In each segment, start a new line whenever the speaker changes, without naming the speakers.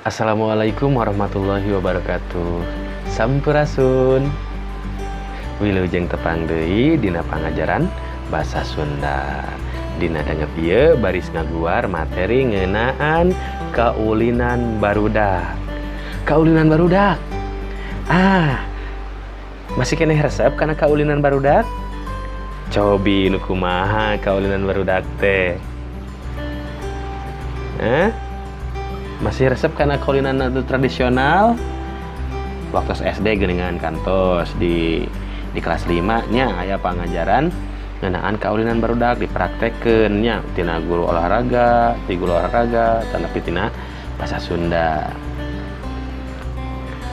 Assalamualaikum warahmatullahi wabarakatuh. Sampurasun. Wilujeng tepang deui dina pangajaran basa Sunda. Dina danget ieu baris ngaguar materi ngeunaan kaulinan barudak. Kaulinan barudak. Ah, masih keneh resep kana kaulinan barudak? Cobi nu kumaha kaulinan barudak teh? Hah? Masih resep karena kaulinan anu tradisional? Waktu SD geuningan kantos di kelas 5 nya aya pangajaran ngeunaan kaulinan barudak dipraktekeun nya tina guru olahraga, ti guru olahraga tanapi tina basa Sunda.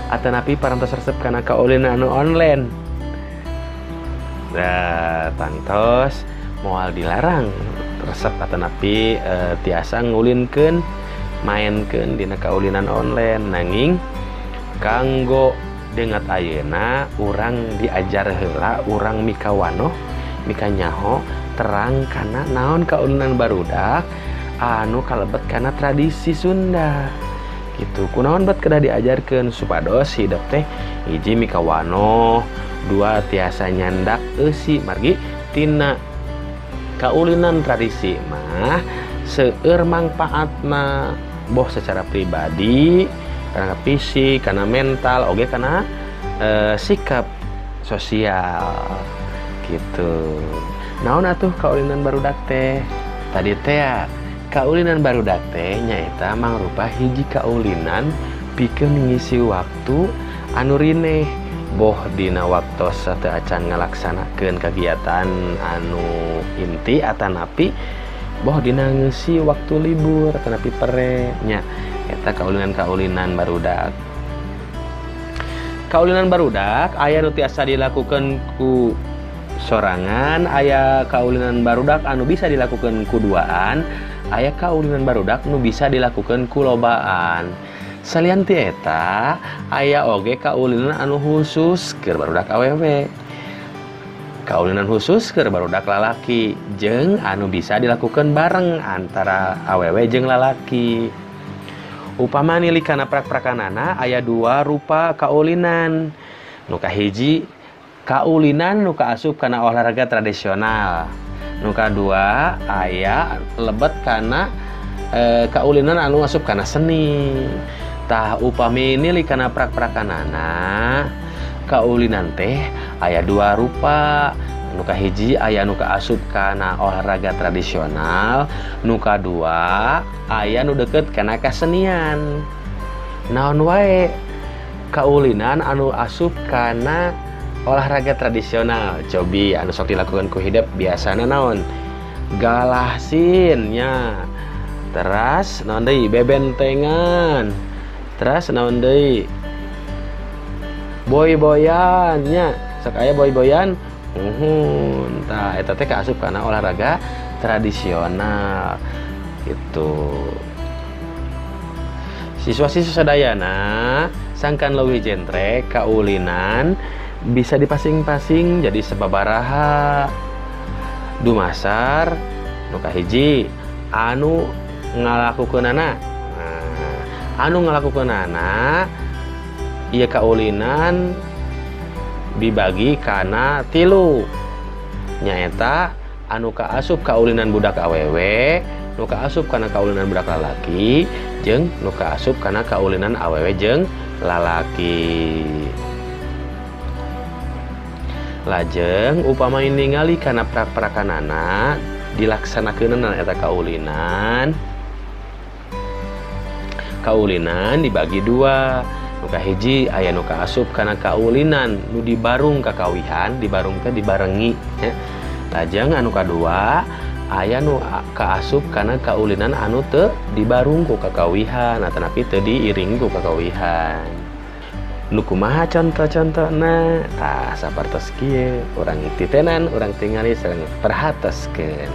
Atanapi parantos resep kana kaulinan anu online. Nah, tangtos moal dilarang resep atanapi tiasa ngulinkeun mainkeun dina kaulinan online, nanging kanggo dengat ayeuna urang diajar heula, urang mikawanoh mikanyaho terang kana naon kaulinan barudak anu kalebet kana tradisi Sunda gitu. Kunaon bet kedah diajarkeun supados hidep teh hiji mikawanoh, dua tiasa nyandak eusi, margi tina kaulinan tradisi mah seueur mangpaatna boh secara pribadi, karena fisik, karena mental, oge karena sikap sosial gitu. Naon atuh kaulinan barudak teh? Tadi teh ya, kaulinan barudak teh nyaeta mangrupa hiji kaulinan pikeun ngisi waktu anu rineh boh dina waktos teu acan ngalaksanakeun kegiatan anu inti atanapi boh dina ngisi waktu libur atanapi pere nya. Eta kaulinan-kaulinan barudak. Kaulinan barudak aya nu tiasa dilakukeun ku sorangan, aya kaulinan barudak anu bisa dilakukeun ku duaan, aya kaulinan barudak nu bisa dilakukeun ku lobaan. Salian ti eta aya oge kaulinan anu khusus keur barudak awewe, kaulinan khusus keur barudak lalaki, jeung anu bisa dilakukan bareng antara awewe jeung lalaki. Upama nilai kana prak-prakanana aya dua rupa kaulinan. Nu kahiji kaulinan nu kaasup kana olahraga tradisional. Nu kadua aya lebet kana kaulinan anu asup kana seni. Tah upami nilai kana prak-prakanana kaulinan teh aya dua rupa. Nu kahiji aya nu kaasup kana olahraga tradisional, nu kadua aya nu deket kana kasenian. Naon wae kaulinan anu asup kana olahraga tradisional? Cobi anu sok dilakukan ku hidep biasana naon? Galahsin nya. Teras naon deui? Bebentengan. Teras naon deui? Boy-boyan nya. Sok aya boy-boyan. Uhun, tah eta teh kaasup kana olahraga tradisional gitu. Siswa-siswa sadayana sangkan leuwih jentre kaulinan bisa dipasing-pasing jadi sababaraha. Dumasar nu kahiji anu ngalakukeunana. Nah, anu ngalakukeunana ieu kaulinan dibagi kana tilu, nyaeta anu kaasup kaulinan budak awewe, nu kaasup kana kaulinan budak lalaki, jeung nu kaasup kana kaulinan awewe jeung lalaki. Lajeng upama ningali kana prak-prakanana dilaksanakeunana eta kaulinan, kaulinan dibagi dua. Nu kahiji aya nu kaasup kana kaulinan nu dibarung kakawihan, dibarung teh dibarengi nya. Lajeng anu kadua aya nu kaasup kana kaulinan anu teu dibarung ku kakawihan atanapi teu diiring ku kakawihan. Nu kumaha conto-contona? Tah sapertos kieu, urang titenan, urang tingali sareng perhatoskeun.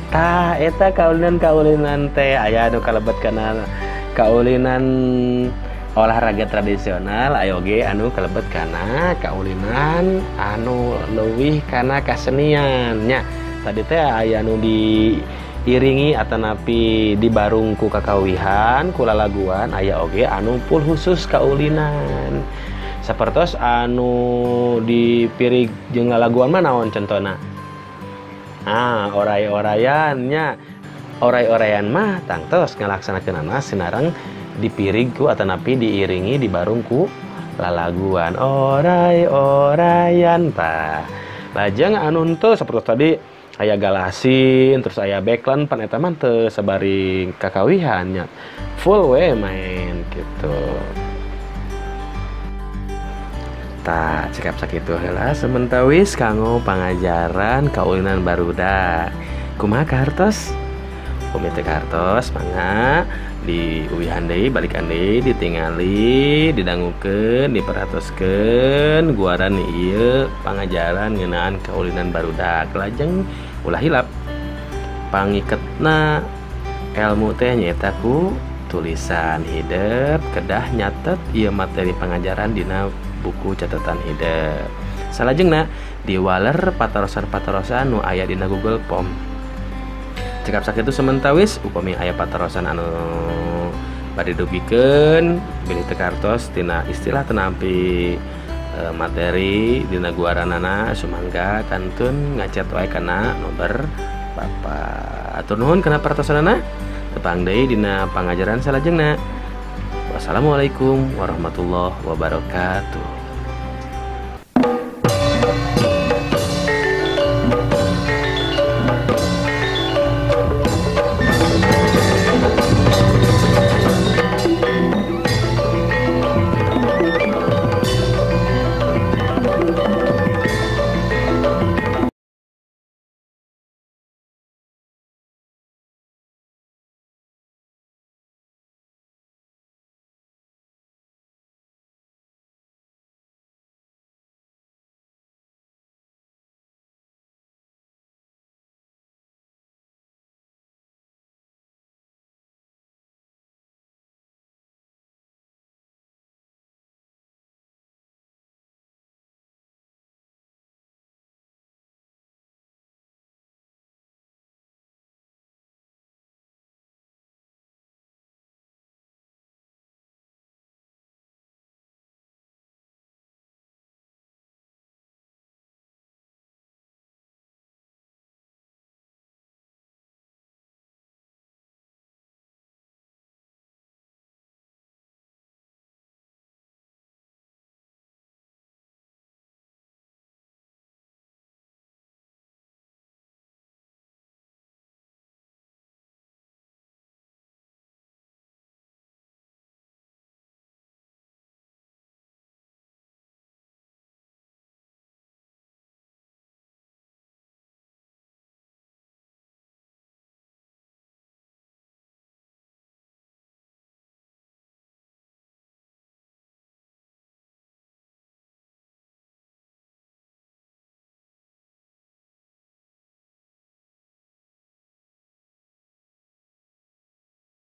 Tah eta kaulinan-kaulinan teh aya anu kalebet kana kaulinan olahraga tradisional, aya oge anu kalebet kana kaulinan anu leuwih kana kasenian nya. Tadi teh aya anu diiringi atanapi dibarung ku kakawihan ku lalaguan, aya oge anu full khusus kaulinan. Sapertos anu dipirig jeung lalaguan mah naon contona? Ah, oray-orayan nya. Oray-orayan mah tangtos ngalaksanakeunana sinareng dipirig ku atanapi diiringi dibarung ku lalaguan oray-orayan tah. Lajeng anu henteu sapertos tadi aya galasin, terus aya backland, pan eta mah teu sabari kakawihan nya. Full we main gitu. Tah cekap sakitu heula sementawis kanggo pangajaran kaulinan barudak. Kumaha kahartos? Upami teu kahartos mangga diuwihan deui, balikan deui, ditingali, didangukeun, diperhatoskeun guaran ieu pangajaran ngeunaan kaulinan barudak. Lajeng ulah hilap pangiketna elmu teh nyaeta ku tulisan hidep, kedah nyatet ieu materi pangajaran dina buku catatan hidep. Salajengna diwaler patarosan-patarosan nu aya dina Google Form. Cekap sakitu sementawis upami aya patarosan anu bade dugikeun bilih teu kartos tina istilah tenampi materi dina guaranana sumangga kantun ngacet wae kana nomor bapak. Atur nuhun kana paratosanana. Tepang deui dina pangajaran salajengna. Wassalamualaikum warahmatullahi wabarakatuh.